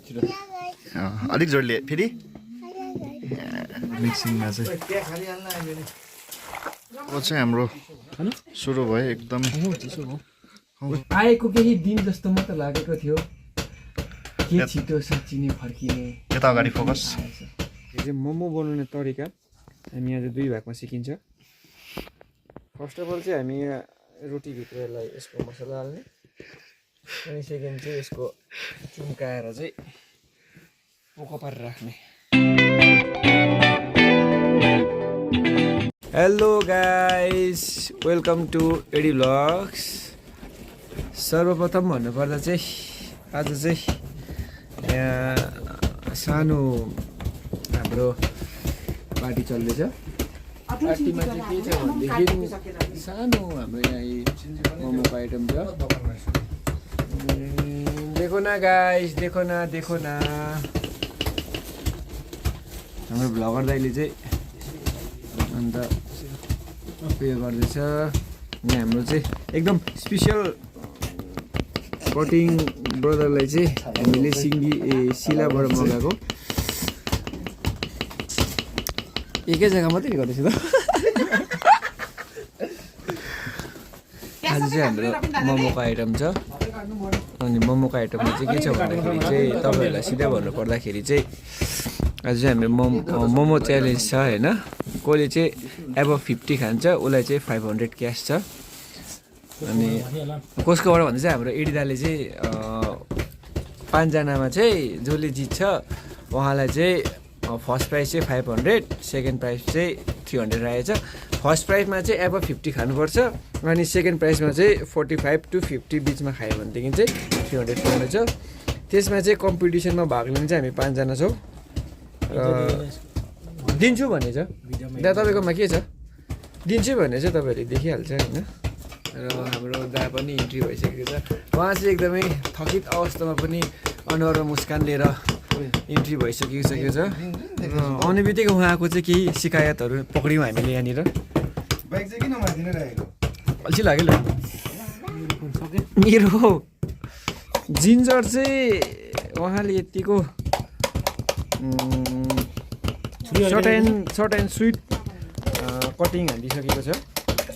अलिक जोडले फेरि मिक्सिङमा चाहिँ अब चाहिँ हाम्रो सुरु भयो एकदम आएको केही दिन जस्तो म त लागेको थियो के छिटो साँच्चिने फर्किने यता अगाडि फोकस यो चाहिँ मोमो बनाउने तरिका हामी आज दुई भागमा सिकिन्छ फर्स्ट अफ अल चाहिँ हामी रोटीभित्र यसलाई यसको मसला हाल्ने अनि सेकेन्ड चाहिँ यसको चुम्काएर चाहिँ पोको पारेर राख्ने hello guys welcome to AD vlogs सर्वप्रथम भन्नुपर्दा चाहिँ आज चाहिँ यहाँ सानो हाम्रो पार्टी चल्दैछ पार्टीमा चाहिँ के छ भनेदेखि सानो हाम्रो यहाँ मोमोको आइटम छ देखो न गाइस देखो न हाम्रो भ्लगर दाइले चाहिँ अन्त उयो गर्दैछ यहाँ हाम्रो चाहिँ एकदम स्पेसियल कटिङ ब्रदरलाई चाहिँ हामीले सिलाबाट मगाएको एकै जग्गा मात्रै गर्दैछ त आज चाहिँ हाम्रो मोमोको आइटम छ अनि मोमोको आइटममा चाहिँ के छ भन्दाखेरि चाहिँ तपाईँहरूलाई सिधै भन्नुपर्दाखेरि चाहिँ आज चाहिँ हाम्रो मोमो च्यालेन्ज छ होइन कसले चाहिँ एबभ 50 खान्छ उसलाई चाहिँ 500 क्यास छ अनि कसकोबाट भन्दा चाहिँ हाम्रो एडिदाले चाहिँ 5 जनामा चाहिँ जसले जित्छ उहाँलाई चाहिँ फर्स्ट प्राइज चाहिँ 500 सेकेन्ड प्राइज चाहिँ 300 रहेछ फर्स्ट प्राइजमा चाहिँ एबभ 50 खानुपर्छ अनि सेकेन्ड प्राइजमा चाहिँ 45 to 50 बिचमा खायो भनेदेखि चाहिँ 300 पाउनेछ त्यसमा चाहिँ कम्पिटिसनमा भाग लिने चाहिँ हामी 5 जना छौँ र दिन्छु भने छ दा तपाईँकोमा के छ दिन्छु भने चाहिँ तपाईँहरूले देखिहाल्छ होइन र हाम्रो दा पनि इन्ट्री भइसकेको छ उहाँ चाहिँ एकदमै थकित अवस्थामा पनि अनुहारमा मुस्कान लिएर इन्ट्री भइसकेको छ र आउने बित्तिकै उहाँको चाहिँ केही शिकायतहरू पक्रियौँ हामीले यहाँनिर अल्छी लाग्यो मेरो जिन्जर चाहिँ उहाँले यतिको सर्ट एन्ड स्विट कटिङ हालिदिइसकेको छ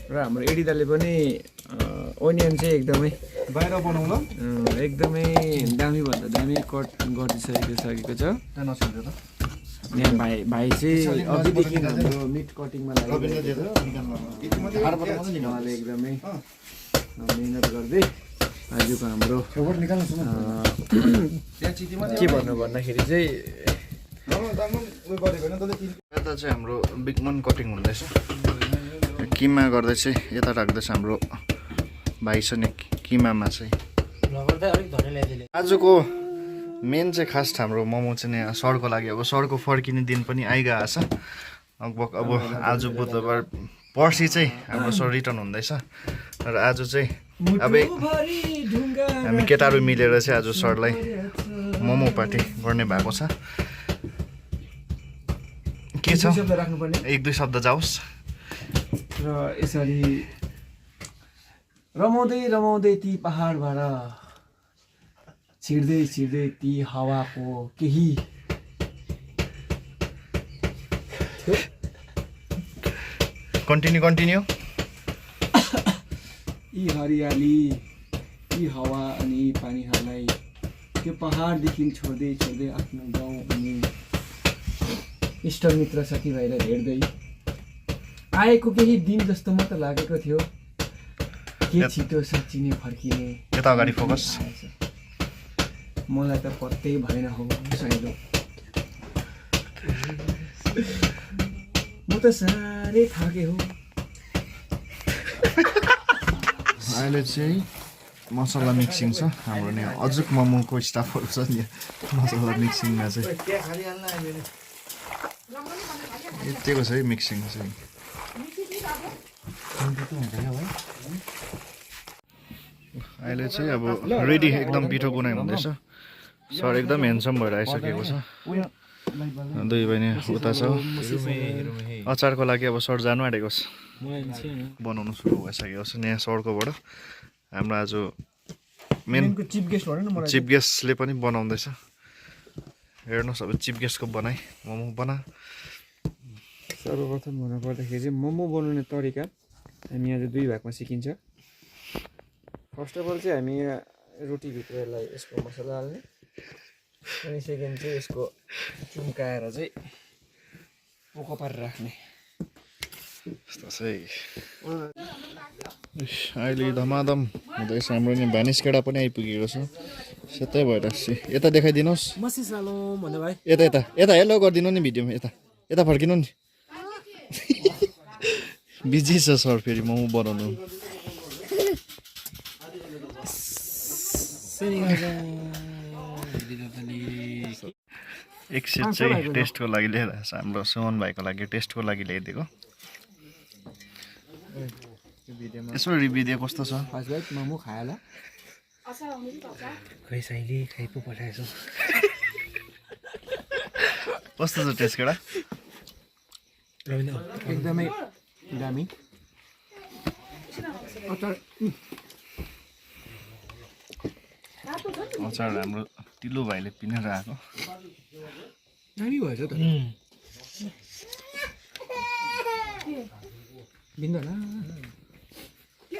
र हाम्रो एडिदाले पनि ओनियन चाहिँ एकदमै बाहिर बनाउन एकदमै दामी भन्दा दामी कट गरिदिइसकेको छ यहाँ भाइ चाहिँ अघिदेखि हाम्रो मिट कटिङमा लागिरहेको उहाँले एकदमै मिहिनेत गर्दै आजको हाम्रो के भन्नु भन्दाखेरि चाहिँ यता चाहिँ हाम्रो बिगमन कटिङ हुँदैछ किमा गर्दै चाहिँ यता राख्दैछ हाम्रो भाइ छ नि किमामा चाहिँ आजको मेन चाहिँ खास हाम्रो मोमो चाहिँ यहाँ सरको लागि अब सरको फर्किने दिन पनि आइगएको छ लगभग अब आज बुधबार पर्सि चाहिँ हाम्रो सर रिटर्न हुँदैछ र आज चाहिँ अब हामी केटाहरू मिलेर चाहिँ आज सरलाई मोमो पार्टी गर्ने भएको छ के छ एक दुई शब्द जाओस् र यसरी रमाउँदै ती पहाडबाट छिर्दै ती हावाको केही कन्टिन्यू यी हरियाली यी हावा अनि पानीहरूलाई त्यो पहाडदेखि छोड्दै आफ्नो गाउँ अनि इष्टमित्र साथीभाइलाई हेर्दै आएको केही दिन जस्तो म त लागेको थियो के छिटो साँच्चिने फर्किने यता अगाडि फोकस मलाई त पत्तै भएन हो साइलो म त साह्रै थाके हो अहिले चाहिँ मसला मिक्सिङ छ हाम्रो यहाँ अजुक मोमोको स्टाफहरू छ नि मसला मिक्सिङमा चाहिँ यतिको छ है मिक्सिङ चाहिँ अहिले चाहिँ अब रेडी एकदम पिठो गुनाइ हुँदैछ सर एकदम ह्यान्डसम भएर आइसकेको छ दुई बहिनी उता छ अचारको लागि अब सर जानु आँटेको छ बनाउनु सुरु भइसकेको छ यहाँ सरकोबाट हाम्रो आज मेन चिफ गेस्टले पनि बनाउँदैछ हेर्नुहोस् अब चिफ गेस्टको बनाइ मोमो बना। सर्वप्रथम भन्नुपर्दाखेरि चाहिँ मोमो बनाउने तरिका हामी आज दुई भागमा सिकिन्छ। फर्स्ट अफ अल चाहिँ हामी यहाँ रोटीभित्र यसलाई यसको मसला हाल्ने, अनि सेकेन्ड चाहिँ यसको चुम्काएर चाहिँ पोको पारेर राख्ने। अहिले धमाधम हुँदैछ हाम्रो नि भानिस केटा पनि आइपुगेको छ। सेतै भइरहेको छ। यता देखाइदिनुहोस्। यता यता यता हेलो गरिदिनु नि भिडियोमा। यता यता फर्किनु नि। बिजी छ सर फेरि मोमो बनाउनु। एक सेट चाहिँ टेस्टको लागि ल्याइरहेको छ हाम्रो सुमन भाइको लागि, टेस्टको लागि ल्याइदिएको। यसो रिभ्यू दिए कस्तो छ? फर्स्ट बाइट मोमो खायो होला खै साइली खाइ पो पठाएछौ। कस्तो छ टेस्ट केटा? एकदमै दामी। अचार हाम्रो टिलु भाइले पिनेर आएको। दामी भएछ त। बिन्दैन यो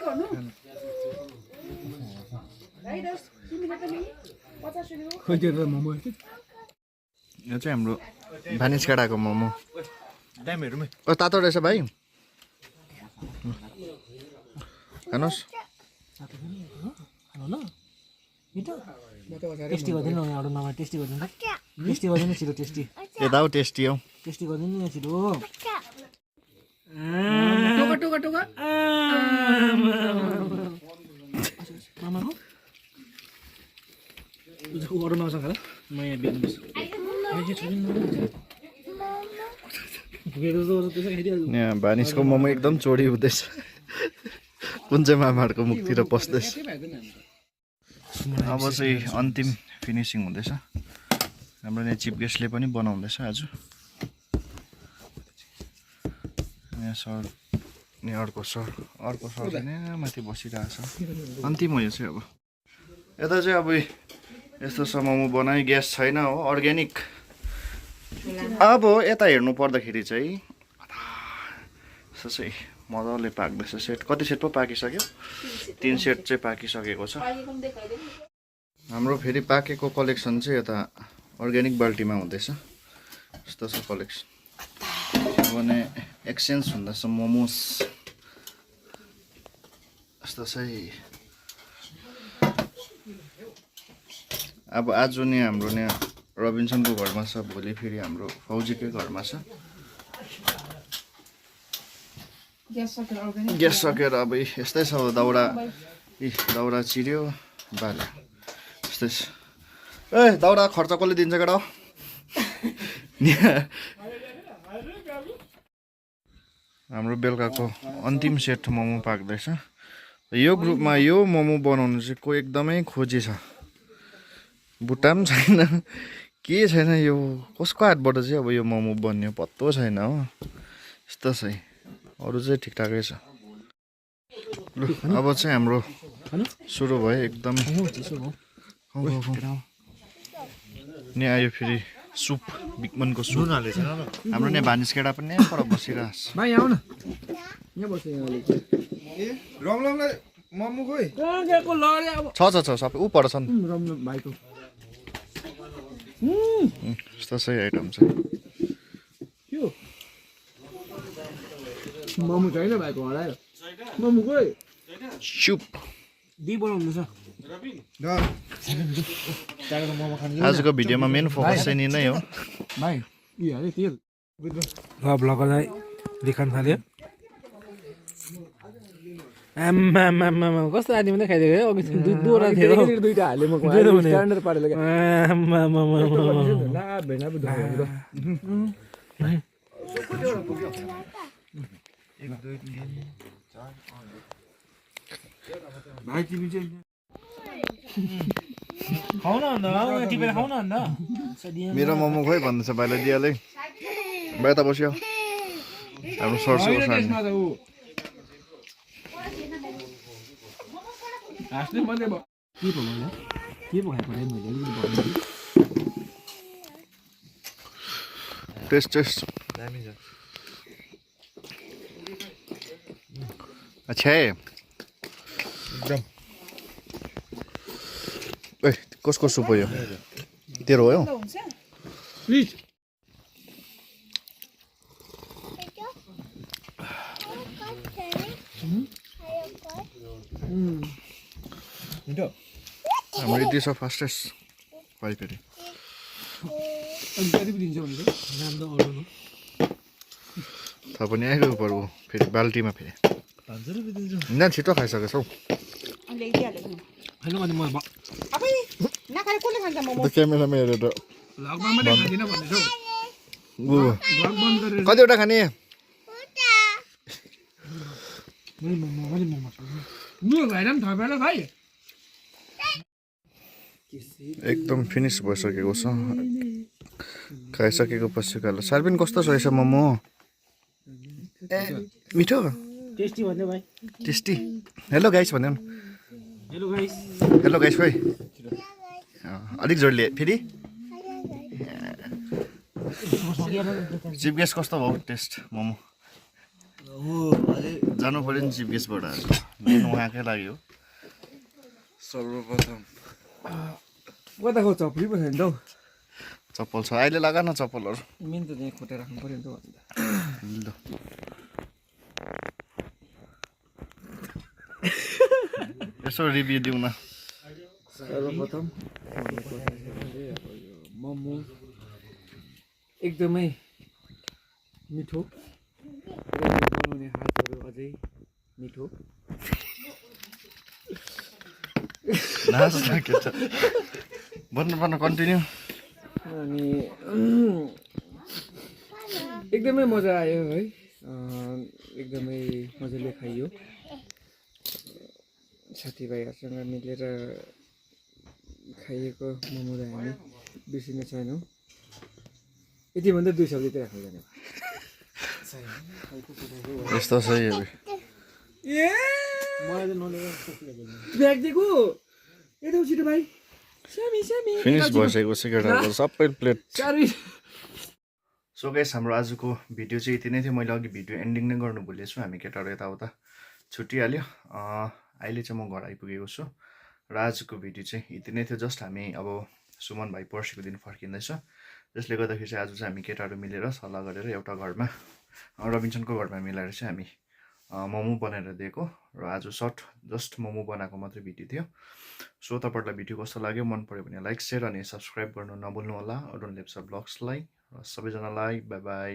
चाहिँ हाम्रो भानिस केटाको मोमो। तातो रहेछ भाइ, खानुहोस्। टेस्टी गरिदिनु न एउटा नभए टेस्टी गरिदिनु टेस्टी गरिदिनु छिटो टेस्टी यता हो टेस्टी हो टेस्टी गरिदिनु न छिटो टोका टोका टोका मामाको तुझको अरू नसँग होला म यहाँ बेच्दैछु यहाँ भानिसको मोमो एकदम चोडी हुँदैछ। कुन चाहिँ मामाहरूको मुखतिर पस्दैछ। अब चाहिँ अन्तिम फिनिसिङ हुँदैछ। हाम्रो यहाँ चिफ गेस्टले पनि बनाउँदैछ आज। यहाँ सर अनि अर्को सर चाहिँ माथि बसिरहेको छ। अन्तिम हो यो चाहिँ। अब यता चाहिँ अब यस्तो छ मोमो बनाइ, ग्यास छैन हो, अर्ग्यानिक। अब यता हेर्नु पर्दाखेरि चाहिँ यस्तो चाहिँ मजाले पाक्दैछ। सेट कति सेट पो पाकिसक्यो? 3 सेट चाहिँ पाकिसकेको छ। हाम्रो फेरि पाकेको कलेक्सन चाहिँ यता अर्ग्यानिक बाल्टीमा हुँदैछ। यस्तो छ कलेक्सन। भने एक्सचेन्ज हुँदैछ मोमोस। यस्तो चाहिँ अब आज नि हाम्रो यहाँ रबिन्सनको घरमा छ, भोलि फेरि हाम्रो फौजीकै घरमा छ। ग्यास सकेर अब यस्तै छ। दाउरा चिर्यो बाल्यो यस्तै छ। ए दाउरा खर्च कसले दिन्छ केटा? हाम्रो बेलुकाको अन्तिम सेट मोमो पाक्दैछ। यो ग्रुपमा यो मोमो बनाउनु चाहिँ को एकदमै खोजी छ। बुट्टा पनि छैन, के छैन। यो कसको हातबाट चाहिँ अब यो मोमो बन्यो पत्तो छैन हो। यस्तो छ। अरू चाहिँ ठिकठाकै छ। ल अब चाहिँ हाम्रो सुरु भयो एकदम। नि आयो फेरि सुप, बिकमनको सुप हालेछ। हाम्रो यहाँ भानिस केटा पनि यहाँ पर बसिरहेको छ। भाइ आऊ न यहाँ बस्छ। रमलाई मोमो खोइ छ सबै ऊ पर छ नि। रमलम भाइको यस्तो सही आइटम चाहिँ मोमो छैन भाइको हरायो। मोमो खोइ सुप। दी बनाउनु छ आजको भिडियोमा मेन फोकस चाहिँ नि नै हो। भाइ यो हाले तेल ल ब्लगरलाई देखाउन थाल्यो। आम्मा कस्तो आदमी मात्रै खाइदिएको है। अघि दुईवटा थियो दुईटा हाले म स्ट्यान्डर्ड पारेर भाइ तिमी चाहिँ खाउन अन्त टिपेर खाउन अन्त मेरो मोमो खोइ भन्दैछ भाइलाई दिइहालै। भाइ त बस्यो हाम्रो सर्सको हाँस्ने मात्रै भयो। के पो खाएको मैले टेस्ट टेस्ट दामी छ अच्छा है एकदम ए कसको सुप हो यो तेरो हो यो प्लिज मिठो हाम्रो इट इज अ फास्टेस्ट पाइकरी अनि कति पो दिन्छ भनेको नाम त अरू थाहा पनि आइगयो पर्व फेरि बाल्टीमा फेरि 500 रुपियाँ दिन्छु न छिटो खाइसकेछ हौ होइन अनि म क्यामेरामा हेरेर लगमा पनि खाँदिनँ भन्दैछ हौ ऊ लग बन्द गरेर कतिवटा खाने मैले मोमो लु भाइलाई पनि थपेर भाइ एकदम फिनिस भइसकेको छ खाइसकेको पछि खाला सार्बिन कस्तो छ यसो मोमो ए मिठो टेस्टी भन्दै भाइ टेस्टी हेलो गाइस भन्यो हेलो गाइस हेलो गाइस भाइ अलिक जोडले फेरि चिफ गेस्ट कस्तो भयो टेस्ट मोमो जानु पऱ्यो नि चिफ गेस्टबाट मेन उहाँकै लाग्यो सर्वप्रथम कता खो चप्री पो छ नि त हौ चप्पल छ अहिले लगा न चप्पलहरू मेन त त्यहाँ खोटेर राख्नु पऱ्यो नि त भन्दा ल यसो रिभ्यू दिउँ न सर्वप्रथम मोमो एकदमै मिठो बनाउने हातहरू अझै मिठो भन्नु कन्टिन्यू अनि एकदमै मजा आयो है एकदमै मजाले खाइयो साथीभाइहरूसँग मिलेर खाइएको मोमोलाई हामी बिर्सिने छैनौँ यति भन्दा 2 सब्जी त राख्नु जाने यस्तो छ है ब्याग दिएको यता छिटो भाइ स्यामी फिनिस भइसकेको छ केटाहरूको सबै प्लेट चारी सो गाइस हाम्रो आजको भिडियो चाहिँ यति नै थियो मैले अघि भिडियो एन्डिङ नै गर्नु भुलेछु हामी केटाहरू यताउता छुट्टिहाल्यो अहिले चाहिँ म घर आइपुगेको छु र आजको भिडियो चाहिँ यति नै थियो जस्ट हामी अब सुमन भाइ पर्सिको दिन फर्किँदैछ जसले गर्दाखेरि चाहिँ आज चाहिँ हामी केटाहरू मिलेर सल्लाह गरेर एउटा घरमा रबिन्सनको घरमा मिलाएर चाहिँ हामी मोमो बनाएर दिएको र आज सर्ट जस्ट मोमो बनाएको मात्रै भिडियो थियो सो तपाईँहरूलाई भिडियो कस्तो लाग्यो मन पऱ्यो भने लाइक सेयर अनि सब्सक्राइब गर्नु नभुल्नु होला अरुण लेप्चा ब्लग्सलाई र सबैजनालाई बाई बाई